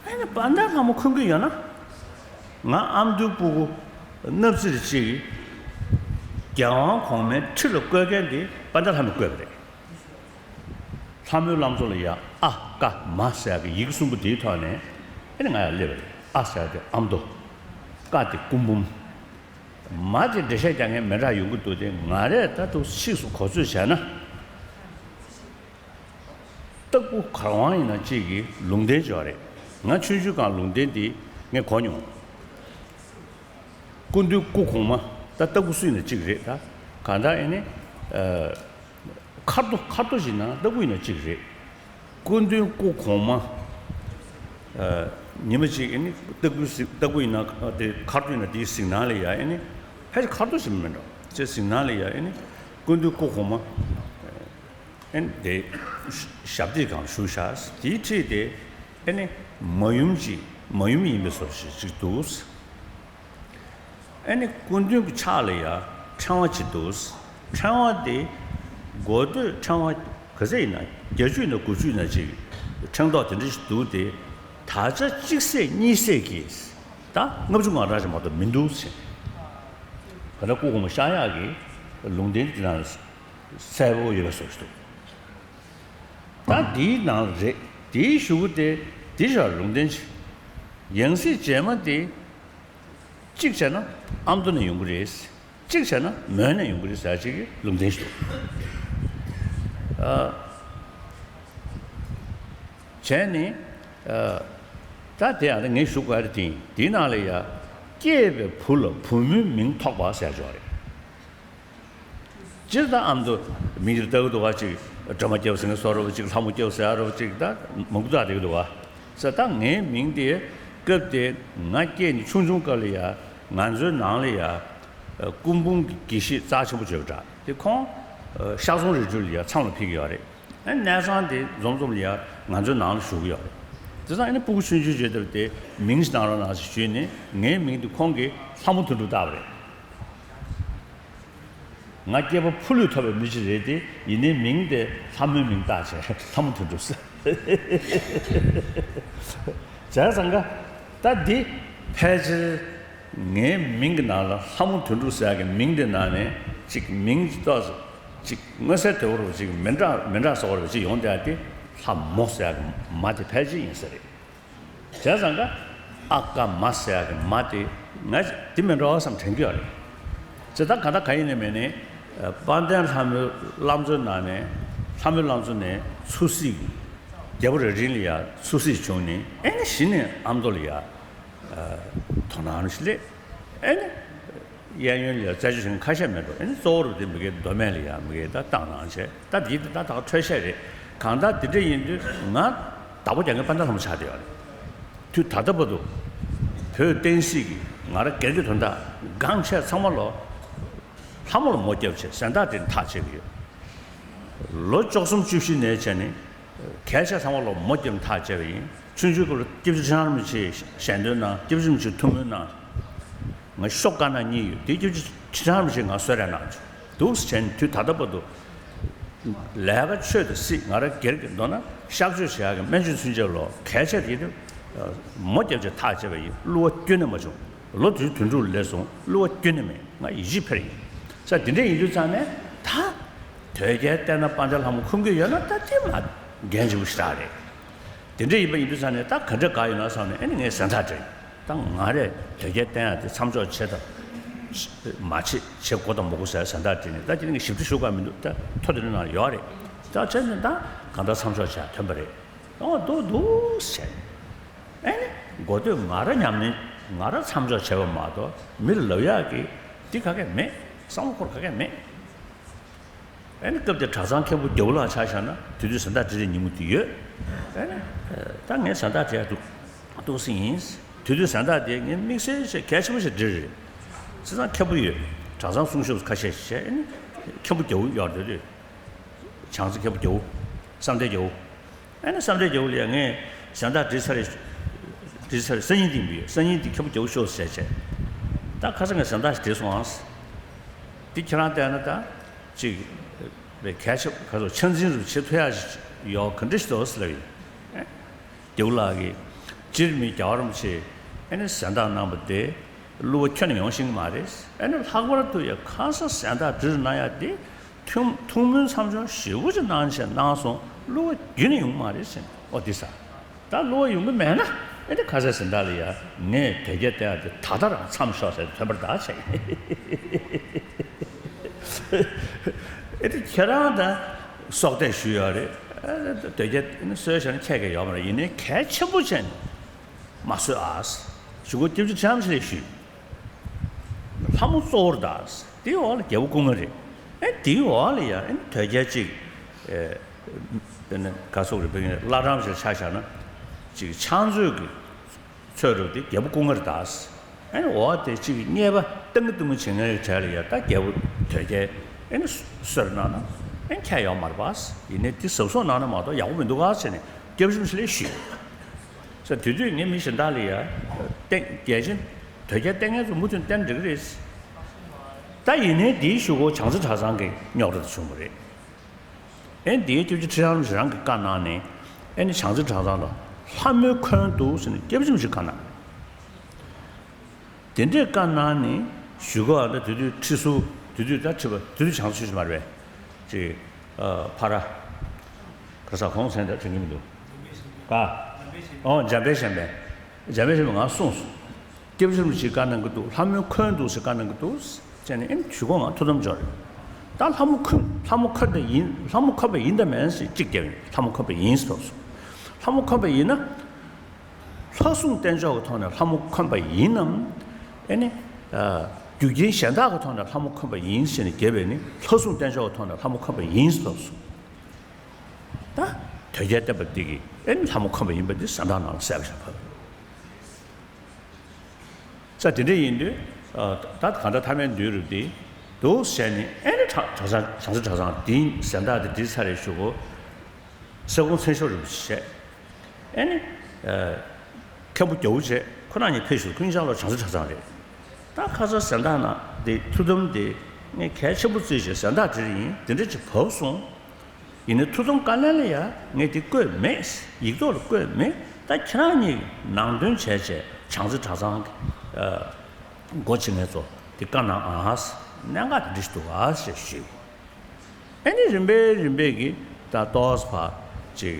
ཨ་ནི་དཔལ་ལྡན་ལྷ་མོ་འཁོན་གྱི་ཡོད་ན། ང་ཨ་མདོའི་སྤུ་གུ་སྣབས་རྩེར་གཅིག་རྒྱལ་དབང་གོང་མའི་ཁྲི་ལ་བཀོད་མཁན་དེ་དཔལ་ལྡན་ལྷ་མོས་བཀོད་པ་རེད། ལྷ་མོའི་བླ་མཚོ་ལ་ཡ་ཨ་ཀ་མ་ཟེར་ཡག་གི་ཡི་གེ་གསུམ་པོ་དེའི་ཐོག་ནས། ཨེ་ནི་ང་ཡར་སླེབས་པ་རེད། ཨ་ཟེར་ཡག་དེ་ཨ་མདོ། ཀ་དེ་སྐུ་འབུམ། མ་དེ་འགྲེལ་བཤད་རྒྱག་མཁན་མི་འདྲ་ཡོང་གི་འདུག་སྟེ། ང་རས་ད་དུང་ཕྱིས་སུ་གོ་ཚོད་བྱས་ན། སྟག་བུ་ག་བང་ཡིན་ན་གཅིག་གི་ལུང་བསྟན་ཅིག་ཡོད་རེད། ང་ཆུང་ཆུང་སྒང་ལུང་བསྟན་འདི་ངས་གོ་མྱོང་། སྐུ་མདུན་སྐུ་གོང་མ། ད་སྟག་བུ་སུ་ཡིན་ན་གཅིག་རེད་ད། གང་ལྟར་ཨེ་ནི། ཨ། མཁར་རྡོ་མཁར་རྡོ་ཞིག་ན་སྟག་བུ་ཡིན་ན་གཅིག་རེད། སྐུ་མདུན་སྐུ་གོང་མ། ཨ། ཉི་མ་གཅིག་ཨེ་ནི་སྟག་བུ་གཟིགས་སྟག་བུ་ཡིན་ན་དེ་མཁར་རྡོ་ཡིན་ན་དེའི་གཟིགས་སྣང་ལ་ཡ་ཨེ་ནི། ཕལ་ཆེར་མཁར་རྡོ་ཞིག་མིན་འགྲོ། ཅེས་གཟིགས་སྣང་ལ་ཡ་ཨེ་ནི། སྐུ་མདུན་སྐུ་གོང་མ། ཨེ་ནི་དེ་ཞབས་སྟེགས་སྒང་བཞུགས་ཤག་དེའི་འཁྲིས་དེ་ཨེ་ནི་མ་ཡུམ་གཅིག་མ་ཡུམ་ཡིན་པའི་བཟོ་ཞིག་ཅིག་འདུག་ཨེ་ནི་སྐུ་མདུན་གྱི་ཕྱག་ལ་ཡ་ཕྲེང་བ་ཅིག་འདུག་ཕྲེང་བ་དེ་མགོ་སྟོད་ཕྲེང་བ་ག་ཚད་ཡིན་ན་བརྒྱད་ཅུ་ཡིན་ན་དགུ་བཅུ་ཡིན་ན་ཅིག་ཕྲེང་རྡོག་དེ་འདྲ་ཞིག་འདུག་སྟེ། ད་ཆ་གཅིག་ཟེར་གཉིས་ཟེར་གྱིས་ད་ལྔ་བཅུ་ང་གྲངས་ཤིག་མ་གཏོགས་མི་འདུག་ཟེར། ག་ད་སྐུ་གོང་མ་ཤར་ཡག་གི་ལུང་བསྟན་དེ་ནང་གསལ་པོ་ཡོད་པའི་བཟོ་ཞིག་འདུག་ད་དེའི་ནང་ལ་རེད། དེའི་གཞུག་གུ་དེ་དེ་ཞག་ལུང་བསྟན་ཆེ། ཡང་སྲིད་རྗེས་མ་དེ་གཅིག་བྱས་ན་ཨ་མདོ་ནས་ཡོང་གི་རེད། གཅིག་བྱས་ན་མོན་ནས་ཡོང་གི་རེད་ཟེར་ཅིག་གི་ལུང་བསྟན་ཞིག་འདུག་ཨ། བྱས་ནས། ཨ། ད་དེ་ཡང་ངས་ཞུ་དགོས་རེད་དེ་དེའི་ནང་ལ་ཡ། སྐྱེས་པའི་བུ་ལ་བུ་མོའི་མིང་ཐོགས་པ་ཟེར་ཅིག་ཡོད་རེད། སྤྱིར་བཏང་ཨ་མདོ་མིང་དེ་ལྟ་གི་འདུག་ག་ཅིག་སྒྲོལ་མ་སྐྱབས་ཟེར་མཁན་བཟོ་འདྲ་པོ་ཅིག་ལྷ་མོ་སྐྱབས་ཟེར་འདྲ་པོ་ཅིག་ད་མང་པོ་བཏགས་བསྡད་ཀྱི་འདུག་ག་ཟེར་ད་ངའི་མིང་དེ་སྐབས་དེ་ང་སྐྱེས་ནས་ཆུང་ཆུང་སྐབས་ལ་ཡ་ང་ཚོའི་ནང་ལ་ཡ། སྐུ་འབུམ་གྱི་དགེ་བཤེས་རྩ་ཆེན་པོ་བརྗོད་པ་འདྲ་དེ་ཁོང་། ཤར་རྫོང་རི་ཁྲོད་ལ་ཡ་མཚམས་ལ་ཕེབས་ཀྱི་ཡོད་རེད། ཨ་ནི་གནས་ཚང་དེ་འཛོམས་འཛོམས་ལ་ཡ་ང་ཚོའི་ནང་ལ་བཞུགས་ཀྱི་ཡོད་རེད། དེ་ཙང་ཨ་ནི་སྤུ་གུ་ཆུང་ཆུང་བྱས་སྟབས་དེ་མིང་ཞིག་གནང་རོགས་གནང་ཞེས་ཞུས་ནས་ངའི་མིང་དེ་ཁོང་གིས་ལྷ་མོ་དོན་གྲུབ་བཏགས་པ་རེད། ང་སྐྱེས་པ་ཕོ་ལུས་ཐོབ་པའི་མི་ཞིག་རེད་དེ་ཡིན་ནའི་མིང་དེ་ལྷ་མོའི་མིང་བཏགས་བྱས་ལྷ་མོ་དོན་གྲུབ་ཟེར། བྱས་ཙང་ཀ་ད་འདི་ཕལ་ཆེར་ངའི་མིང་གི་ནང་ལ་ལྷ་མོ་དོན་གྲུབ་ཟེར་ཡག་གི་མིང་དེ་ནང་ནས་ཅིག་མིང་ཏོག་ཙམ་ཅིག་མངོན་གསལ་དོད་པོ་ཅིག་མི་འདྲ་མི་འདྲ་བཟོ་བ་ཅིག་ཡོང་བསྡད་ཡག་དེ་ལྷ་མོ་ཟེར་ཡག་གི་མ་དེ་ཕལ་ཆེར་ཡིན་ས་རེད། བྱས་ཙང་ཀ་ཨ་ཀ་མ་ཟེར་ཡག་གི་མ་དེ་ང་དེ་མི་འདྲ་བ་བསམ་དྲན་གྱི་ཡོད་རེད། བྱས་ཙང་གང་ལྟར་གང་ཡིན་ནའི་མིན་ནའི་དཔལ་ལྡན་ལྷ་མོའི་བླ་མཚོའི་ནང་ནས་ལྷ་མོའི་བླ་མཚོ་ནས་ཚུར་གཟིགས། རྒྱལ་པོ་རྭ་སྒྲེང་ལ་ཡ་ཚུར་གཟིགས་བྱུང་ནས་ཨེ་ནི་གཞི་ནས་ཨ་མདོ་ལ་ཡ་དོ་སྣང་ཞིག་སླེབས། ཨེ་ནི། གཡས་གཡོན་ལ་ཡ་རྩད་གཅོད་བྱེད་མཁན་ཁ་ཤས་མེད་འགྲོ། ཨེ་ནི་གཙོ་བོ་རུ་དེ་མི་སྒེར་མདོ་སྨད་ལ་ཡ་མི་སྒེར་ད་བཏང་གནང་བྱས་ད་འདི་ད་ད་འཕྲོས་བཤད་རེད། གང་ལྟར་འདི་འདྲ་ཡིན་དུས་ང་བདག་པོ་རྒྱག་མཁན་དཔལ་ལྡན་ལྷ་མོ་ཆགས་བསྡད་ཡོད་རེད། དུས་ད་ལྟ་བར་དུ་བོད་བསྟན་སྲིད་ཀྱི་ང་རང་སྒེར་གྱི་དོན་དག་འགངས་ཆེ་ཚང་མ་ལོ་ལྷ་མོ་ལ་མོ་བརྒྱབ་བྱས་གཟེངས་རྟགས་དེ་ཐག་བཅད་ཀྱི་ཡོད། ལོ་བཅུ་གསུམ་བཅུ་བཞི་ནས་བྱས་ནས་གལ་ཆེ་ཚང་མ་ལོ་མོ་བརྒྱབ་ཐག་བཅད་པ་ཡིན། ཆུང་ཆུང་སྐབས་ལ་སྐྱབས་རྗེ་ཁྲི་བྱང་རིན་པོ་ཆེ་ཞལ་འདོན་གནང་། སྐྱབས་རྗེ་རིན་པོ་ཆེ་ཐུགས་སྨོན་གནང་། ང་ཤོག་དཀར་ནག་གཉིས་ཡོད་དེ་སྐྱབས་རྗེ་ཁྲི་བྱང་རིན་པོ་ཆེས་ང་གསོལ་རས་གནང་བྱུང་འདུག་ཟེར་བྱས་ནས་དུས་ད་ལྟ་བར་དུ་ལས་ཀ་ཆོས་དང་སྲིད་ང་རང་སྒེར་གྱི་མདོར་ན་གཤག་བཅོས་བྱེད་ཡག་གི་སྨན་བཅོས་ཚུན་ཆད་ལོ་གལ་ཆེ་དེ་དུས་མོ་བརྒྱབ་བྱས་ཐག་བཅད་པ་ཡིན། བསླུ་བ་ཁྱོན་ནས་མ་བྱུང་། ལོ་དུས་དོན་དྲུག་ལས་སོང་བསླུ་བ་ཁྱོན་ནས་མེད། ང་ཡིད་ཆེས་འཕེར་ཡིན་ས་དེ་འདྲ་ཡིན་དུས་ཙང་ནས་ད་དོལ་རྒྱལ་བསྟེན་ན་དཔལ་ལྡན་ལྷ་མོ་འཁུམ་གྱི་ཡོད་ན་ད་དེ་མ་འགན་ཆེན་པོ་ཞེ་དྲག་རེད། དེ་འདྲ་ཡིན་པ་ཡིན་དུས་ཙང་ནས་ད་ག་འདྲ་ག་ཡོད་ན་བསམ་ནས་ཨ་ནི་ངས་གཟེངས་རྟགས་སྤྲད་ཡིན། ད་ང་རས་དོལ་རྒྱལ་བསྟེན་ཡག་དེ་མཚམས་འཇོག་བྱེད་དང་མ་བྱེད་བྱེད་དགོས་དང་མ་དགོས་ཟེར་གཟེངས་རྟགས་སྤྲད་ནས་ད་དེ་ནི་ཞིབ་ཕྲ་ཞུ་དགོས་མི་འདུག་ད་ཐོ་དེ་ནི་ནང་ཡོད་རེད། ད་བྱས་ནས་ད་གང་ལྟར་མཚམས་འཇོག་བྱས་ཐོན་པ་རེད། ཨོ་འདུག་འདུག་ཟེར། ཨེ་ནི་འགོ་སྟོད་ང་རང་ཉམས་ལེན་ང་རང་མཚམས་འཇོག་བྱས་པ་མ་གཏོགས་མི་ལ་ལབ་ཡག་གི་འདི་ག་གེ་མེད། བསམ་བློ་འཁོར་ག་གེ་མེད། ཨེ་ནི་སྐབས་དེར་གྲྭ་ཚང་མཁན་པོ་རྒྱ་བོ་ལགས་ཆ་བཞག་ན་དེ་དུས་གཟེངས་རྟགས་སྤྲད་རེས་ཉིན་མོ་དེ་ཡོད། ཨེ་ནི་ད་ངས་གཟེངས་རྟགས་སྤྲད་འདུག་འདུག་སེ་ཡིན། དེ་དུས་གཟེངས་རྟགས་དེ་ངས་དམིགས་བསལ་ཞིག་གལ་ཆེན་པོ་ཞིག་སྤྲད་རེད། བྱས་ཙང་མཁན་པོ་ཡོད། གྲྭ་ཚང་གསུང་ཆོས་ཁ་ཤས་ཤིག་བྱས། ཨེ་ནི་མཁན་པོ་རྒྱ་བོ་ཡོད་རེད་དུས། བྱང་རྩེ་མཁན་པོ་རྒྱ་བོ། བསམ་གཏན་རྒྱ་བོ། ཨ་ནི་བསམ་གཏན་རྒྱ་བོ་ལ་ཡང་ངས་གཟེངས་རྟགས་སྤྲད་ཚར་རེད། སྤྲད་ཚར་རེད། སང་ཉིན་འདི་ཡིན་པས་སང་ཉིན་འདི་མཁན་པོ་རྒྱ་བོ་ཤོག་ཟེར་བྱས། ད་ཁ་སང་ངས་གཟེངས་རྟགས་ཞིག་སྤྲད་སོང་ཨང་། འདི་ཁྱེད་རང་བལྟས་ན་ད་ཅིག་རེད་གལ་ཆེ་ཁ་སོ་ཆ་འཛིན་རུ་བྱེད་ཐུབ་ཡག་ཞིག་ཡོད་ག་འདྲ་ཞིག་འདུག་ཟེར་ལབ་ཡིན། རྒྱ་བོ་ལགས་ཀྱིས་སྤྱིར་མི་རྒྱལ་བ་རིན་པོ་ཆེ་ཨ་ནི་གཟེངས་རྟགས་གནང་བ་དེ་བསླུ་བ་ཁྱོན་ནས་ཡོང་ཤེས་ཀྱི་མ་རེད། ཨ་ནི་ལྷག་པར་དུ་ཡང་ཁ་སང་གཟེངས་རྟགས་འདྲི་རུ་གནང་ཡག་དེ། ཐུགས་ཐུགས་སྨོན་མཚམས་སྦྱོར་ཞེ་པོ་ཅིག་གནང་བྱས་གནང་སོང་། བསླུ་བ་རྒྱུན་ནས་ཡོང་གི་མ་རེད་ཟེར། ཨོ་འདི་ས། ད་བསླུ་བ་ཡོང་གི་མེད་ན་ཨེ་འདི་ཁ་སང་གཟེངས་རྟགས་ལ་ཡ་ངས་དོལ་རྒྱལ་བསྟེན་ཡག་དེ་ད་ལྟ་རང་མཚམས་ཤོག་ཟེར་ཐོན་པར་གདའ་བྱས། ཨེ་འདི་ཁྱེད་རང་ད་སྲོག་གཏད་ཞུས་ཡོད་རེད། དོལ་རྒྱལ་ནི་གསོལ་བཞག་ན་ཁྱད་ཀྱང་ཡོད་མ་རེད། ཡིན་ནའི་གལ་ཆེན་པོ་བྱས་ནས་མ་གསོལ་ཨ། གཞུག་གུ་སྐྱབས་རྗེ་ཁྲི་རིན་པོ་ཆེ་ལ་ཞུས། ལྷ་མོ་གཙོ་བོར་གདའ། དེའི་འོག་ལ་རྒྱལ་པོ་སྐུ་ལྔ་རེད། ཨེ་དེའི་འོག་ལ་ཡ་ཨེ་དོལ་རྒྱལ་གཅིག་ཨེ་དཔེར་ན་ག་སོག་རེད། དཔེར་ན་བླ་བྲང་ཞིག་ཆ་བཞག་ན་གཅིག་ཕྱག་མཛོད་ཀྱི་ཚོད་རུ་དེ་རྒྱལ་པོ་སྐུ་ལྔར་གདའ། ཨེ་ནི་འོ་དེ་གཅིག་གཉེར་པ་ཏིང་ངེ་ཏིང་ངེ་བྱེད་མཁན་གྱི་གྲས་ལ་ཡ་ད་རྒྱལ་པོ་དོལ་རྒྱལ་ཨེ་ནི་གསོལ་གནང་ན་ཨེ་ཁྱད་ཡོད་མ་རེད་པ། ཡིན་ནའི་དེ་གཟབ་གཟབ་གནང་ན་མ་གཏོགས་ཡག་པོ་མི་འདུག་ག་ཟེར་ནས་སྐྱབས་རྗེ་ཁྲི་རིན་པོ་ཆེ་ལ་ཞུས། ས་དེ་དུས་ངས་མི་གཞན་དག་ལ་ཡ་ཏིང་རྒྱལ་ཆེན་དོལ་རྒྱལ་ཏིང་ངེ་ཚོ་མུ་མཐུད་བསྟེན་འགྲིག་གི་རེད། ད་ཡིན་ནའི་དེའི་གཞུག་གུ་བྱང་རྩེ་གྲྭ་ཚང་གི་རྙོག་དྲ་དེ་བྱུང་བ་རེད། ཨེ་འདིའི་སྐྱབས་རྗེ་ཁྲི་རིན་པོ་ཆེ་རང་གིས་བཀའ་གནང་ནས་ཨེ་ནི་བྱང་རྩེ་གྲྭ་ཚང་ལ་ལྷ་མོའི་འཁོན་འདུག་ཟེར་ནས་སྐྱབས་རྗེ་རིན་པོ་ཆེས་བཀའ་གནང་། དེ་འདྲས་བཀའ་གནང་ནས་གཞུག་གུ་ཨ་ད་དེ་དུས་ཁྲི་ཟུར་དེ་དུས་ད་ཁྲི་པ་དེ་དུས་བྱང་རྩེ་ཆོས་ཆོས་མ་རེད་པས། ཅིག་ཨ་ཕ་ར་ག་ས་གོང་མཚན་ད་དྲན་གྱི་མི་འདུག་ག་ཨོ་འཇམ་དཔལ་གཞན་ཕན། འཇམ་དཔལ་གཞན་ཕན་ང་གསུངས་སོང་། སྐྱབས་རྗེ་རིན་པོ་ཆེས་བཀའ་གནང་གི་འདུག་ལྷ་མོའི་འཁོན་འདུག་ཟེར་བཀའ་གནང་གི་འདུག་ཟེར་ནས་ཨེ་ནི་གཞུག་གུ་ང་ཐུགས་དམ་འཇོག་རེད། ད་ལྷ་མོ་འཁོན་ལྷ་མོ་འཁོན་པ་ཡིན་ལྷ་མོ་འཁོན་པ་ཡིན་དང་མིན་ཟེར་གཅིག་བརྒྱབ་ཡིན། ལྷ་མོ་འཁོན་པ་ཡིན་ཟེར་སོང་། ལྷ་མོ་འཁོན་པ་ཡིན་ན། ལྷ་སྲུང་བསྟེན་ཕྱོགས་ཀྱི་ཐོག་ནས་ལྷ་མོ་འཁོན་པ་ཡིན་ནམ། ཨེ་ནི། རྒྱུ་རྐྱེན་གཞན་དག་གི་ཐོག་ནས་ལྷ་མོ་འཁོན་པ་ཡིན་ཟེར་ནས་བརྒྱབ་པས་ནི་ལྷ་སྲུང་བསྟེན་ཕྱོགས་ཀྱི་ཐོག་ནས་ལྷ་མོ་འཁོན་པ་ཡིན་ཟེར་སོང་། ད་དོལ་རྒྱལ་བསྟེན་པ་འདི་གིས་ཨེ་ནི་ལྷ་མོ་འཁོན་པ་ཡིན་པ་འདི་གཟེངས་རྟགས་ནང་ལ་གསལ་པོ་ཞིག་ཕབ། ས་དེ་འདྲ་ཡིན་དུས། ད་གང་ལྟར་ཐ་མའི་མདུན་རུ་འདི་འདུག་ཟེར་ནས་ཨེ་ནི་གྲྭ་གྲྭ་ཚང་བྱང་རྩེ་གྲྭ་ཚང་འདིའི་གཟེངས་རྟགས་འདི་བྲིས་ཚར་རེ་ཞུ་གོ། སེ་གོང་མཚན་ཤོར་རིན་པོ་ཆེ་བྱས། ཨེ་ནི། མཁན་པོ་རྒྱ་བོ་བྱས་ཁོ་རང་གཉིས་ཕེབས་ཤོག་ཁོ་གཉིས་ཆ་ལོ་བྱང་རྩེ་གྲྭ་ཚང་རེད། ད་ཁ་སང་གཟེངས་རྟགས་ནང་འདི་ཐུགས་དམ་འདི་ངས་གལ་ཆེན་པོ་བརྩིས་བྱས་གཟེངས་རྟགས་བྲིས་ཡིན་འདི་འདྲ་ཅིག་བབས་སོང་། ཡིན་ནའི་ཐུགས་དམ་བཀའ་ལན་ལ་ཡང་ངས་འདི་བཀོད་མེད། ཡིག་ཐོག་ལ་བཀོད་མེད། ད་ཁྱེད་རང་གཉིས་ནང་དོན་བྱས་བྱས་བྱང་རྩེ་གྲྭ་ཚང་གི་སྒོ་ཕྱེ་མཁན་ཚོ་འདི་བཀའ་གནང་ཨ། གནད་འགག་འདི་འདྲ་ཞིག་འདུག་ཨ་ཞེས་ཞུས། ཨེ་ནི་རིམ་པས་རིམ་པས་ཀྱིས་ད་ཏོག་ཙམ་ཕར་ཅིག་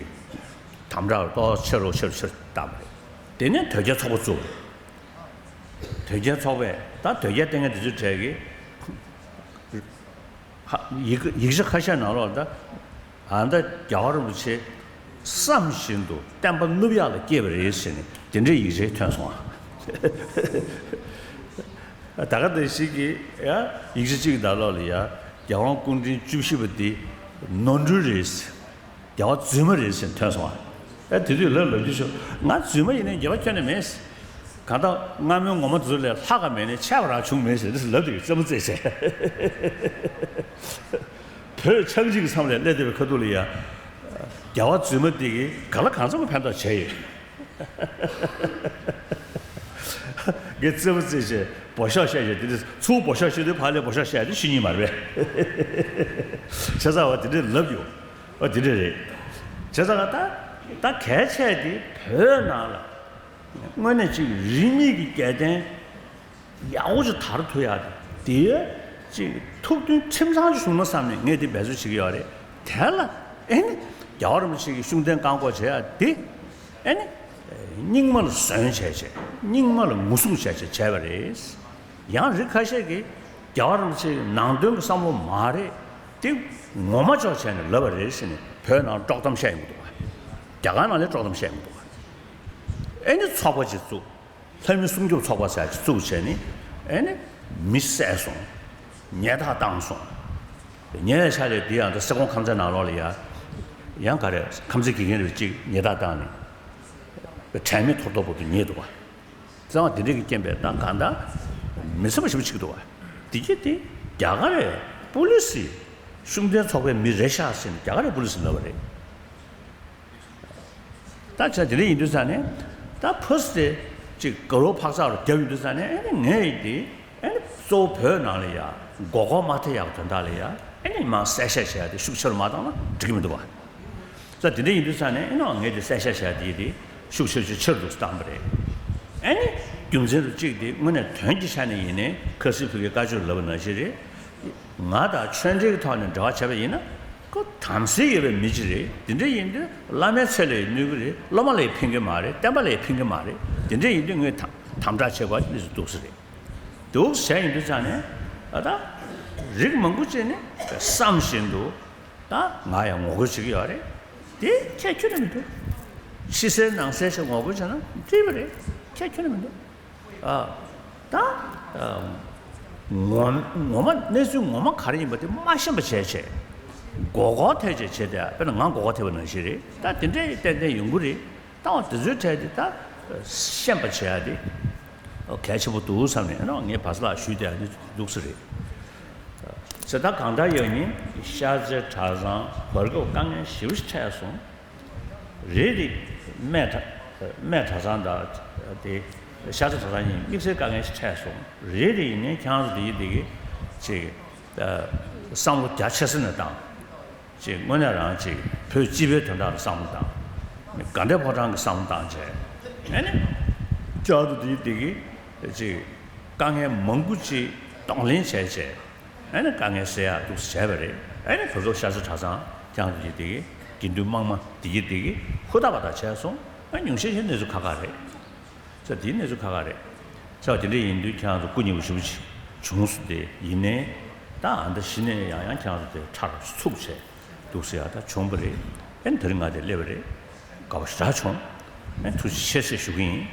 དམ་དྲག་ཏོག་ཙམ་ཆེ་རུ་ཆེ་རུ་ཆེ་རུ་བཏང་བ་རེད། དེ་ནས་དོལ་རྒྱལ་ཚོགས་པ་བཙུགས། དོལ་རྒྱལ་ཚོགས་པས་ད་དོལ་རྒྱལ་བསྟེན་མཁན་དེ་ཚོའི་གྲས་ཀྱིས་ཡིག་ཡིག་ཆ་ཁ་ཤས་ནང་ལོགས་ལ་ད་ཨ་ད་རྒྱལ་བ་རིན་པོ་ཆེ་བསམ་བཞིན་དུ་བསྟན་པ་བསྣུབ་ཡག་ལ་སྐྱེས་པ་རེད་ཟེར་ནས་དེ་འདྲའི་ཡིག་ཆ་ཐོན་སོང་ཨ། ད་ག་དེ་ཞིག་གིས་ཡ་ཡིག་ཆ་གཅིག་གི་ནང་ལོགས་ལ་ཡ་རྒྱལ་དབང་སྐུ་ཕྲེང་བཅུ་བཞི་པ་འདི་ནོར་འཁྲུལ་རེད། རྒྱལ་བ་རྫུན་མ་རེད་ཟེར་ཐོན་སོང་ཨ། ཨེ་དེ་དུས་ལབ་ལབ་རྒྱུ་ཞུ། ང་རྫུན་མ་ཡིན་ནའི་འགྱོད་པ་ཁྱོན་ནས་མེད། གང་ལྟར་སྔ་མོའི་ངོ་མ་དེ་ཚོ་ལས་ལྷག་ག་མེད་ནས་ཆད་པ་རང་བྱུང་མེད་ཟེར་ལབ་དུས་རྩེད་མོ་རྩེས་བྱས། བོད་ཆགས་འཇིག་གི་མཚམས་ལ་སླེབས་བསྡད་པའི་ཁ་ཐུག་ལ་ཡ། རྒྱལ་བ་རྫུན་མ་འདི་གིས་ག་ལ་གང་འཚམ་ཕན་ཐོགས་བྱས་ཡོད། ངས་རྩེད་མོ་རྩེས་བྱས་འབོ་ཤོག་བཤད་བྱས་དེ་འདྲ་ཚུར་འབོ་ཤོག་བཤད་དུས་ཕར་ལས་འབོ་ཤོག་བཤད་དེ་ཤེས་ཉིན་མ་རེད་པས། བྱས་ཙང་བ་དེ་འདྲས་ལབ་ཡོང་། ཨ་དེ་འདྲས་རེད། བྱས་ཙང་ད་ད་གལ་ཆེ་དེ་བོད་ནང་ལ་དངོས་གནས་ཅིག་རིས་མེད་ཀྱི་རྒྱལ་བསྟན་ཡག་པོ་ཅིག་དར་ཐུབ་ཡག་དེ་དེ་ཅིག་ཐུགས་མཐུན་ཁྲིམས་གཙང་ཅིག་བྱུང་ན་བསམ་ནས་ངས་དེ་འབད་རྩོལ་བྱེད་ཀྱི་ཡོད་རེད། དེ་ལ་ཨེ་ནི་རྒྱལ་བ་རིན་པོ་ཆེ་གི་ཤུགས་ལྡན་བཀག་འགོག་བྱེད་ཡག་དེ་ཨེ་ནི་རྙིང་མ་ལ་ཟོན་བྱས་བྱས་རྙིང་མ་ལ་ངོ་སྲུང་བྱས་བྱས་བྱས་པ་རེད། ཡང་རིགས་ཁ་ཤས་ཀྱིས་རྒྱལ་བ་རིན་པོ་ཆེ་གི་ནང་དོན་གྱི་བསམ་བློ་མ་རེད། དེ་ངོ་མ་ཅོག་བྱས་ནས་ལབ་པ་རེད་ཟེར་ནས་བོད་ནང་དཀྲོག་གཏམ་བཤད་ཡོང་གི་འདུག་བ། རྒྱ་གར་ནང་ལ་དཀྲོག་གཏམ་བཤད་ཡོང་གི་འདུག་བ། ཨེ་ནི་ཚོགས་པ་ཅིག་བཙུགས། ལྷ་མི་སྲུང་སྐྱོབ་ཚོགས་པ་ཟེར་ཅིག་བཙུགས་བྱས་ནས་ཨེ་ནི་མི་བསད་སོང་། ཉེས་རྡུང་བཏང་སོང་། ཉེ་བའི་ཆར་ལ་འདི་ཡང་ད་སེ་གོང་ཁམས་ཚན་ནང་ལོགས་ལ་ཡ་ཡང་ག་རེ་ཁམས་ཚན་དགེ་རྒན་རེ་གཅིག་ཉེས་རྡུང་བཏང་ནས་དྲན་མེད་ཐོར་ཐོར་བོ་དུ་ཉལ་འདུག་བ། བཙན་དབང་དེ་འདྲ་གི་རྐྱེན་པས་ད་གང་ལྟར་མི་སེམས་པ་ཞིབ་ཅིག་འདུག་བ། དེ་གྱིས་དེ་རྒྱ་གར་རེད། པུ་ལི་སི་ཤུགས་ལྡན་ཚོགས་པའི་མི་རེད་ཤག་ཟེར་ནས་རྒྱ་གར་རེད་པུ་ལི་སི་ལབ་པ་རེད། ད་ཆ་དེ་འདྲ་ཡིན་དུས་ཙང་ནས་ད་ཕུ་སི་དེ་ཅིག་དགའ་རོགས་འཕག་ཚག་རུ་བརྒྱབ་ཡོང་དུས་ཙང་ནས་ཨེ་ནི་ངས་ཡིན་དེ་ཨེ་ནི་གཙོ་བོ་བོད་ནང་ལ་ཡ་མགོ་སྐོར་མ་ཐེབས་ཡག་དོན་དག་ལ་ཡ་ཨེ་ནི་མར་གསལ་བཤད་བྱས་ཏེ་ཤུགས་ཆེ་རུ་མ་བཏང་ན་འགྲིག་གི་མི་འདུག་བ། ས་དེ་འདྲ་ཡིན་དུས་ཙང་ནས་ཨེ་ནི་ངས་དེ་གསལ་བཤད་བྱས་དེ་དེ་ཤུགས་ཆེ་ཆེ་ཆེ་རུ་བཏང་བ་རེད། ཨེ་ནི་རྒྱུ་མཚན་དུ་གཅིག་དེ་དངོས་གནས་དོན་གྱི་ཆ་ནས་ཡིན་ནའི་ཁ་སིར་ཕུ་གུའི་བཀའ་ཆོས་ལབ་པ་ནང་བཞིན་རེད། ང་དང་ཆོས་འབྲེལ་གྱི་ཐོག་ནས་འབྲེལ་བ་བྱས་པ་ཡིན་ན་ཁོ་དམ་སྲི་ཡོད་པའི་མི་ཅིག་རེད། དེ་འདྲ་ཡིན་དུས་བླ་མའི་ཚེ་ལ་ཡང་གནོད་ཀྱི་རེད། སློབ་མ་ལ་ཡང་ཕན་གྱི་མ་རེད། བསྟན་པ་ལ་ཡང་ཕན་གྱི་མ་རེད། དེ་འདྲ་ཡིན་དུས་ངས་དམ་དམ་དྲག་བྱེད་དགོས་ཀྱི་འདུག་ཟེར་རེད། འདུག་ཟེར་ཡིན་དུས་ཙང་ནས་ད་ལྟ་རིགས་མང་པོ་ཅིག་ནས་བསམ་བཞིན་དུ་ད་ང་ཡང་ངོ་རྒོལ་བྱེད་ཀྱི་ཡོད་རེད། དེ་ཁྱད་ཁྱོན་ནས་མི་འདུག་ཕྱི་གསལ་ནང་གསལ་ཞིག་ངོ་རྒོལ་བྱས་ན་འགྲིག་པ་རེད། ཁྱད་ཁྱོན་ནས་མི་འདུག་ཨ། ད་ཨ། ངོ་ངོ་མ་གནས་ཚུལ་ངོ་མ་ག་རེ་ཡིན་པ་དེ་མ་ཤེས་པ་བྱས་བྱས། མགོ་སྐོར་ཐེབས་བྱས་བྱས་ཏེ་དཔེར་ན་ང་མགོ་སྐོར་ཐེབས་པ་ནང་བཞིན་རེད། ད་དེ་འདྲའི་ཏན་ཏན་ཡོང་གི་རེད། ད་འོ་དེ་ཚོའི་གྲས་དེ་ད་ཤེས་པ་བྱེད་ཡ་དེ་གལ་ཆེན་པོ་འདུག་བསམ་ནས་ཨ་ནི་ངས་བར་སྐབས་ལ་ཞུས་བསྡད་ཡ་དེ་འདུག་ས་རེད། ཟེར་ད་གང་ལྟར་ཡང་ཉིན་ཤར་རྩེ་གྲྭ་ཚང་བར་སྐབས་དཀའ་ངལ་ཞེ་པོ་ཞིག་འཕྲད་སོང་། རེད་རེད། སྨད་གྲྭ་སྨད་གྲྭ་ཚང་དང་དེ་ཤར་རྩེ་གྲྭ་ཚང་གཉིས་དམིགས་བསལ་དཀའ་ངལ་ཞིག་འཕྲད་སོང་། རེད་རེད། ཡིན་ནའི་ཁྱེད་རང་ཚོ་དེ་ཡི་དེ་གི་ཅིག་བསམ་བློ་རྒྱ་ཆེ་ས་ནས་བཏང་། ཅིག་དངོས་གནས་རང་ཅིག་བོད་སྤྱི་པའི་དོན་དག་ལ་བསམ་བློ་བཏང་། དགའ་ལྡན་ཕོ་བྲང་གི་བསམ་བློ་བཏང་བྱས། ཨ་ནི་ཁྱེད་རང་ཚོ་དེ་ཡི་དེ་གི་ཅིག་དཀའ་ངལ་མང་པོ་ཅིག་གདོང་ལེན་བྱས་བྱས། ཨ་ནི་དཀའ་ངལ་སེལ་ཡག་འདུག་སེ་བྱས་པ་རེད། ཨ་ནི་བོད་སྐབས་ཤར་རྩེ་གྲྭ་ཚང་ཁྱེད་རང་ཚོ་ཡི་དེ་གི་དགེ་འདུན་དམངས་མ་དེ་གི་དེ་གི་ཧུར་ཐག་པ་དག་བྱས་སོང་། ཨ་ཉུང་ཤས་ཤིག་གནས་ཚུལ་ཁག་ཁག་རེད། ས་དེའི་གནས་ཚུལ་ཁག་ཁག་རེད། ས་དེ་འདྲ་ཡིན་དུས་ཁྱེད་རང་ཚོ་སྐུ་ཉེ་བོ་ཞེ་པོ་ཅིག་བྱུང་སོང་སྟེ། ཡིན་ནའི་ད་ཨ་འདྲ་གཞི་ནས་ཡང་ཡང་ཁྱེད་རང་ཚོ་དེ་ཁྲ་རུ་ཚུགས་བྱས་འདུག་སེ་ཡག་ད་བྱུང་བ་རེད། ཨ་ནི་དེ་རིང་ང་དེ་སླེབས་པ་རེད། དགའ་བོ་ཞེ་དྲག་བྱུང་། ཨ་ནི་ཐུགས་རྗེ་ཆེ་ཟེར་ཞུ་གི་ཡིན།